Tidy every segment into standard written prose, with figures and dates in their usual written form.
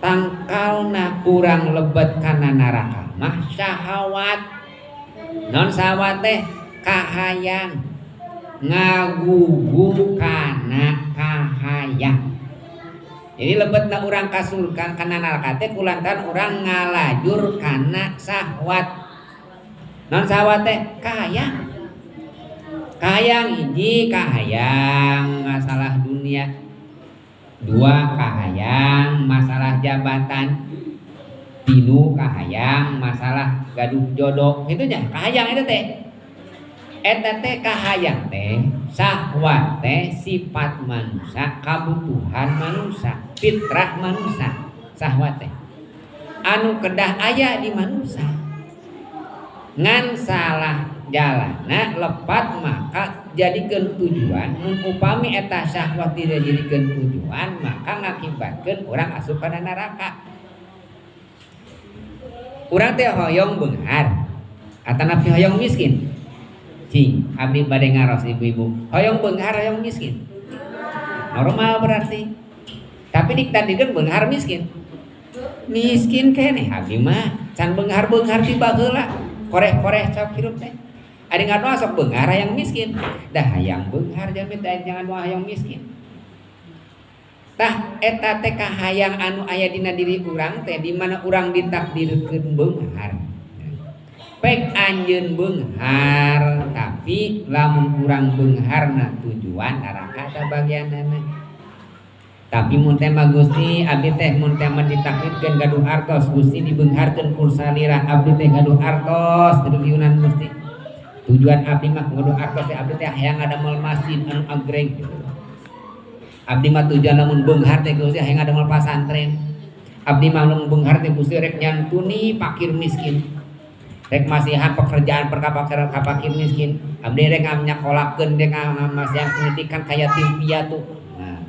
Tangkalna urang lebet kana neraka mah syahwat. Non syahwat teh? Kahayang, ngagugu kana kahayang. Jadi lebetna urang ka surga, kana neraka teh kulantaran urang ngalajur kana syahwat. Non syahwat teh? Kahayang. Kahayang hiji, kahayang masalah dunia. Dua, kahayang masalah jabatan. Tilu, kahayang masalah gaduh jodoh. Itu nya kahayang itu teh. Eta teh kahayang teh, syahwat teh sifat manusia, kabutuhan manusia, fitrah manusia, syahwat teh. Anu kedah aya di manusia. Ngan salah jalana lepat maka jadikeun tujuan. Mun upami eta syahwat tidak jadikeun tujuan, maka ngakibatkeun urang asup kana neraka. Urang teh hoyong beunghar atanapi hoyong miskin? Cing, abdi bade ngaros, ibu-ibu. Hoyong beunghar, hoyong miskin? Normal berarti. Tapi ditakdirkeun beunghar miskin. Miskin keneh abdi mah, can beunghar-beunghar ti baheula. Koreh-koreh cok hirup teh. Ari ngadoa sok beunghar hayang miskin. Dah hayang beunghar jalmi teh, jangan doa hayang miskin. Tah eta teh kahayang anu aya dina diri urang teh, di mana urang ditakdirkeun beunghar. Pek anjeun beunghar, tapi lamun urang beungharna tujuan neraka ta bagianana. Tapi mun teh mah, Gusti, abdi teh mun teh mah ditakdirkeun gaduh artos, Gusti, dibeungharkeun ku salira abdi teh gaduh artos triliunan, Gusti. Tujuan abdi mah gaduh artos teh abdi teh hayang ngadamel masjid anu agreng gitu. Abdi mah tujuan lamun beunghar teh, Gusti, hayang ngadamel pasantren. Abdi mah lamun beunghar teh, Gusti, rek nyantuni fakir miskin. Rek masihan pekerjaan ka fakir miskin. Abdi rek nyakolakeun, rek masihan pendidikan ka yatim piatu. Nah,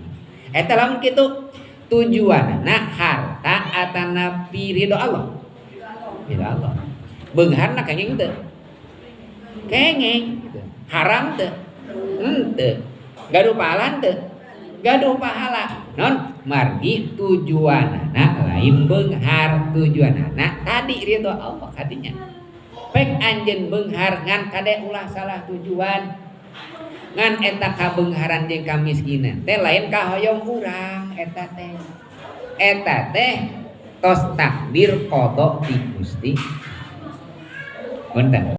eta lamun kitu tujuanna harta atanapi ridho Allah? Ridho Allah. Beungharna kenging teu? Kenging gitu. Haram teu? Henteu. Gaduh pahala teu? Gaduh pahala. Non margi tujuanana lain beunghar, tujuanana tadi ridho Allah kadinya. Pek anjeun beunghar, ngan kade ulah salah tujuan. Ngan eta kabeungharan jeung kamiskinan teh lain kahoyong urang eta teh. Eta teh tos takdir qada ti Gusti. Punten.